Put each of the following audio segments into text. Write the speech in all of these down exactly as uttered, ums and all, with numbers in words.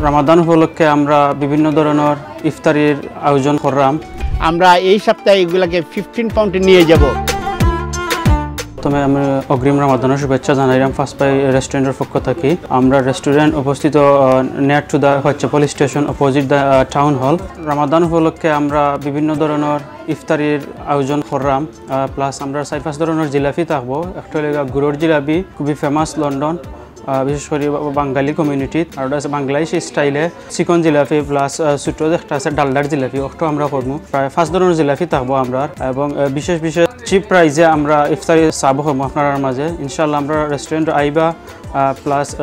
রমাদান উপলক্ষে আমরা বিভিন্ন ধরনের ইফতারির আয়োজন করলাম। আমরা এই সপ্তাহে এগুলাকে ফিফটিন পাউন্ডে নিয়ে যাব। প্রথমে আমি অগ্রিম রমাদানের শুভেচ্ছা জানাইলাম ফার্স্ট বাই রেস্টুরেন্টের পক্ষ থাকি। আমরা রেস্টুরেন্ট অবস্থিত near to the Whitechapel station, opposite the town hall। রমাদান উপলক্ষে আমরা বিভিন্ন ধরনের ইফতারির আয়োজন করলাম। প্লাস আমরা চার পাঁচ ধরনের জিলাপি থাকবো। একটা হলো গুড়ের জিলাপি, খুবই ফেমাস লন্ডন, বিশেষ করে বাঙালি কমিউনিটিত। আর ওটা আছে বাংলাদেশি স্টাইলে চিকন জিলাপি, প্লাস ছোটো একটা আছে ডালডার জিলাপি, ওটাও আমরা করবো। প্রায় পাঁচ ধরনের জিলাপি থাকবো আমরা, এবং বিশেষ বিশেষ চিপ প্রাইসে আমরা ইফতারি সার্ভ করবো আপনারার মাঝে। ইনশাল্লাহ আমরা রেস্টুরেন্ট আইবা, প্লাস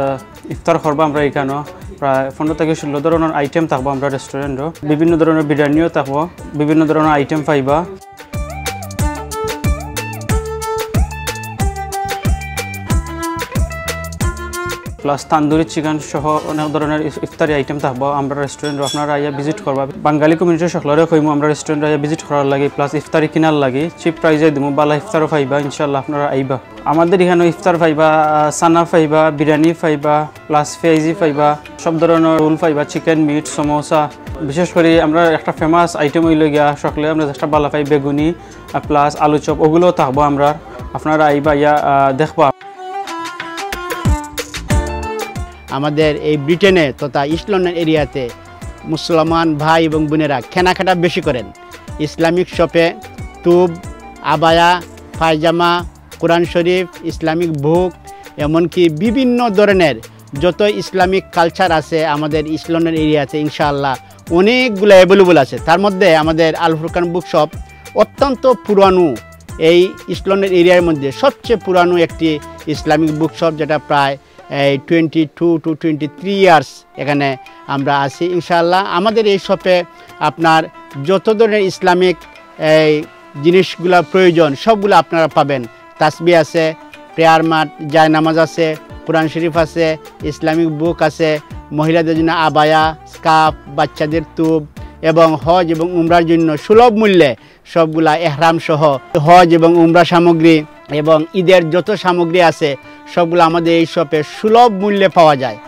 ইফতার করবা আমরা এখানেও। প্রায় পনেরো থেকে ষোলো ধরনের আইটেম থাকবো আমরা রেস্টুরেন্টও। বিভিন্ন ধরনের বিরিয়ানিও থাকবো, বিভিন্ন ধরনের আইটেম পাইবা। প্লাস তান্দুরি চিকেন সহ অনেক ধরনের ইফ- ইফতারি আইটেম থাকবো আমরা রেস্টুরেন্টও। আপনারা আইয়া ভিজিট করবা। বাঙালি কমিউনিটি সকলরে কইমু আমরা রেস্টুরেন্ট আইয়া ভিজিট করার লাগি, প্লাস ইফতারি কিনার লাগি। চিপ প্রাইসে দিমু, বালা ইফতারও পাইবা ইনশাল্লাহ আপনারা আইবা। আমাদের এখানে ইফতার পাইবা, সানা পাইবা, বিরিয়ানি পাইবা, প্লাস পেঁয়াজি পাইবা, সব ধরনের রোল পাইবা, চিকেন, মিট, সমোসা। বিশেষ করে আমরা একটা ফেমাস আইটেম হইল গিয়া সকলে আমরা যেটা বালা পাই বেগুনি, প্লাস আলু চপ, ওগুলোও থাকবো আমরা। আপনারা আইবা, ইয়া দেখবা। আমাদের এই ব্রিটেনে তথা ইস্ট লন্ডন এরিয়াতে মুসলমান ভাই এবং বোনেরা কেনাকাটা বেশি করেন। ইসলামিক শপে তুব, আবায়া, পায়জামা, কোরআন শরীফ, ইসলামিক বুক, এমনকি বিভিন্ন ধরনের যত ইসলামিক কালচার আছে আমাদের ইস্ট লন্ডন এরিয়াতে, ইনশাআল্লাহ অনেকগুলো অ্যাভেলেবল আছে। তার মধ্যে আমাদের আল ফুরকান বুক শপ অত্যন্ত পুরানো, এই ইস্ট লন্ডন এরিয়ার মধ্যে সবচেয়ে পুরানো একটি ইসলামিক বুক শপ, যেটা প্রায় এই twenty two to twenty three years এখানে আমরা আছি। ইনশাআল্লাহ আমাদের এই শপে আপনার যত ধরনের ইসলামিক এই জিনিসগুলা প্রয়োজন সবগুলো আপনারা পাবেন। তাসবি আছে, প্রেয়ার ম্যাট, জায়নামাজ আছে, কোরআন শরীফ আছে, ইসলামিক বুক আছে, মহিলাদের জন্য আবায়া, স্কার্ফ, বাচ্চাদের তুব এবং হজ এবং উমরার জন্য সুলভ মূল্যে সবগুলা এহরাম সহ হজ এবং উমরা সামগ্রী এবং ঈদের যত সামগ্রী আছে সবগুলো আমাদের এই শপে সুলভ মূল্যে পাওয়া যায়।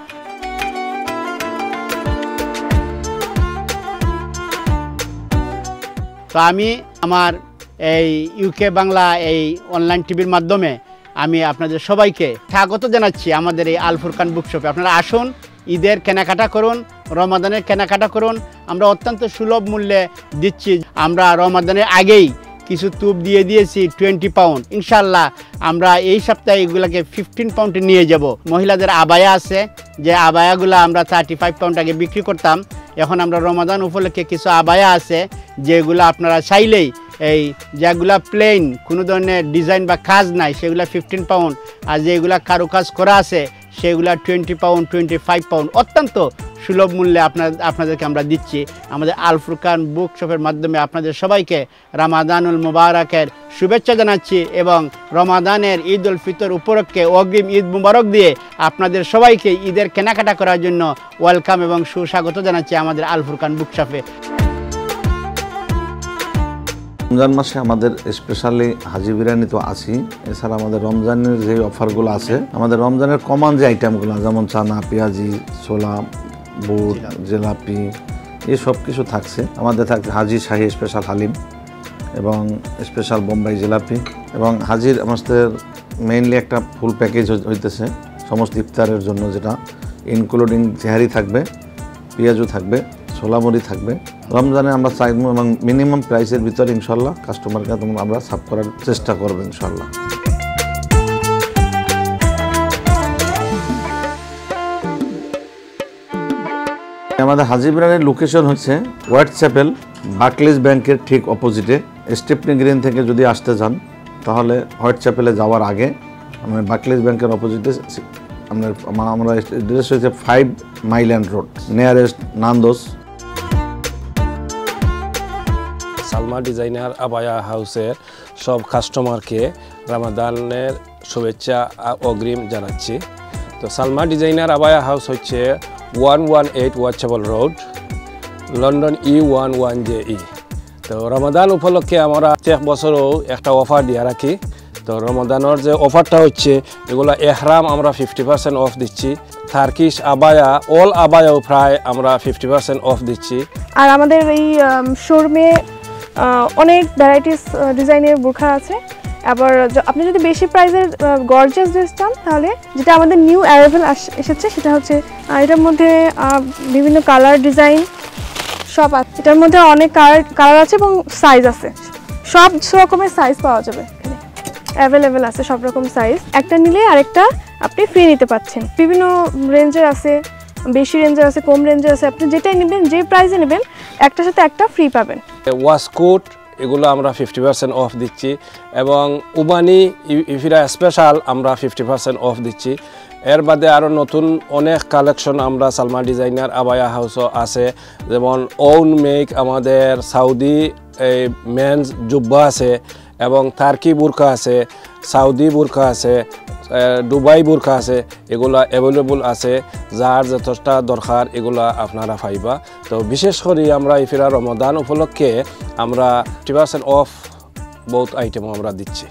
তো আমি আমার এই ইউকে বাংলা এই অনলাইন টিভির মাধ্যমে আমি আপনাদের সবাইকে স্বাগত জানাচ্ছি আমাদের এই আল ফুরকান বুক শপে। আপনারা আসুন, ঈদের কেনাকাটা করুন, রমাদানের কেনাকাটা করুন। আমরা অত্যন্ত সুলভ মূল্যে দিচ্ছি। আমরা রমাদানের আগেই কিছু তুব দিয়ে দিয়েছি টোয়েন্টি পাউন্ড। ইনশাআল্লাহ আমরা এই সপ্তাহে এগুলাকে ফিফটিন পাউন্ডে নিয়ে যাব। মহিলাদের আবায়া আছে, যে আবায়াগুলো আমরা থার্টি ফাইভ পাউন্ড আগে বিক্রি করতাম, এখন আমরা রমাদান উপলক্ষে কিছু আবায়া আছে যেগুলো আপনারা চাইলেই এই যেগুলা প্লেন, কোনো ধরনের ডিজাইন বা কাজ নাই, সেগুলা ফিফটিন পাউন্ড, আর যেগুলা কারুকাজ করা আছে সেগুলা twenty pound, twenty five pound, অত্যন্ত সুলভ মূল্যে আপনার আপনাদেরকে আমরা দিচ্ছি। আমাদের আল ফুরকান বুক শপের মাধ্যমে আপনাদের সবাইকে রামাদানুল মুবারকের শুভেচ্ছা জানাচ্ছি এবং রমাদানের ঈদ উল ফিতর উপলক্ষে অগ্রিম ঈদ মুবারক দিয়ে আপনাদের সবাইকে ঈদের কেনাকাটা করার জন্য ওয়েলকাম এবং সুস্বাগত জানাচ্ছি আমাদের আল ফুরকান বুক শপে। রমজান মাসে আমাদের স্পেশালি হাজি বিরিয়ানি তো আছেই, এছাড়া আমাদের রমজানের যে অফারগুলো আছে, আমাদের রমজানের কমন যে আইটেমগুলো, যেমন চানা, পেঁয়াজি, ছোলা, বুট, জিলাপি, এই সব কিছু থাকছে। আমাদের থাকছে হাজি শাহী স্পেশাল হালিম এবং স্পেশাল বোম্বাই জিলাপি। এবং হাজির আমাদের মেইনলি একটা ফুল প্যাকেজ হইতেছে সমস্ত ইফতারের জন্য, যেটা ইনক্লুডিং তেহারি থাকবে, পেঁয়াজু থাকবে, ছোলা মুড়ি থাকবে। রমজানে আমরা চাইবো এবং মিনিমাম প্রাইসের ভিতরে ইনশাল্লাহ কাস্টমারকে আমরা সার্ভ করার চেষ্টা করবো ইনশাল্লাহ। আমাদের হাজি বিরিয়ানির লোকেশন হচ্ছে হোয়াইট চ্যাপেল, বার্কলেজ ব্যাংকের ঠিক অপোজিটে। স্টেপনি গ্রিন থেকে যদি আসতে চান তাহলে হোয়াইট চ্যাপেলে যাওয়ার আগে, মানে, বার্কলেজ ব্যাংকের অপোজিটে আমরা, আমরা অ্যাড্রেস হচ্ছে ফাইভ মাইল্যান্ড রোড, নিয়ারেস্ট নান্দোস। সালমা ডিজাইনার আবায়া হাউসের সব কাস্টমারকে রামাদানের শুভেচ্ছা আ-, অগ্রিম জানাচ্ছি। তো সালমা ডিজাইনার আবায়া হাউস হচ্ছে one one eight watchable road, London ই ওয়ান ওয়ান জে ই। তো রমাদান উপলক্ষে আমরা প্রত্যেক বছরও একটা অফার দিয়া রাখি, তো রমাদানর যে অফারটা হচ্ছে, এগুলা এহরাম আমরা ফিফটি পার্সেন্ট অফ দিচ্ছি, তার্কিশ আবায়া, অল আবায়াও প্রায় আমরা ফিফটি পার্সেন্ট অফ দিচ্ছি। আর আমাদের এই শোরুমে অনেক ভ্যারাইটিস ডিজাইনের বোরকা আছে। আবার য- আপনি যদি বেশি প্রাইসের গর্জিয়াস ড্রেস চান, তাহলে যেটা আমাদের নিউ অ্যারাইভেল এসেছে, সেটা হচ্ছে আহ, এটার মধ্যে আহ, বিভিন্ন কালার ডিজাইন সব আছে। এটার মধ্যে অনেক কালার কালার আছে এবং সাইজ আছে, সব রকমের সাইজ পাওয়া যাবে এখানে, অ্যাভেলেবেল আছে সব রকম সাইজ। একটা নিলে আরেকটা আপনি ফ্রি নিতে পাচ্ছেন। বিভিন্ন রেঞ্জের আছে, বেশি রেঞ্জের আছে, কম রেঞ্জের আছে। আপনি যেটাই নেবেন, যে প্রাইসে নেবেন, একটার সাথে একটা ফ্রি পাবেন। ওয়াশকোট, এগুলো আমরা ফিফটি পার্সেন্ট অফ দিচ্ছি, এবং উবানি ই- ইফিরা স্পেশাল আমরা ফিফটি পার্সেন্ট অফ দিচ্ছি। এর বাদে আরও নতুন অনেক কালেকশন আমরা সালমা ডিজাইনার আবায়া হাউসও আছে, যেমন ওন মেক আমাদের সাউদি এই মেন্স জুব্বা আছে, এবং তার্কি বোরকা আছে, সাউদি বোরকা আছে, এ, দুবাই বোরকা আছে, এগুলা অ্যাভেলেবল আছে। যার যতটা দরকার এগুলা আপনারা পাইবা। তো বিশেষ করে আমরা ইফিরা রমাদান উপলক্ষে আমরা ফিফটি পার্সেন্ট অফ বহুত আইটেমও আমরা দিচ্ছি।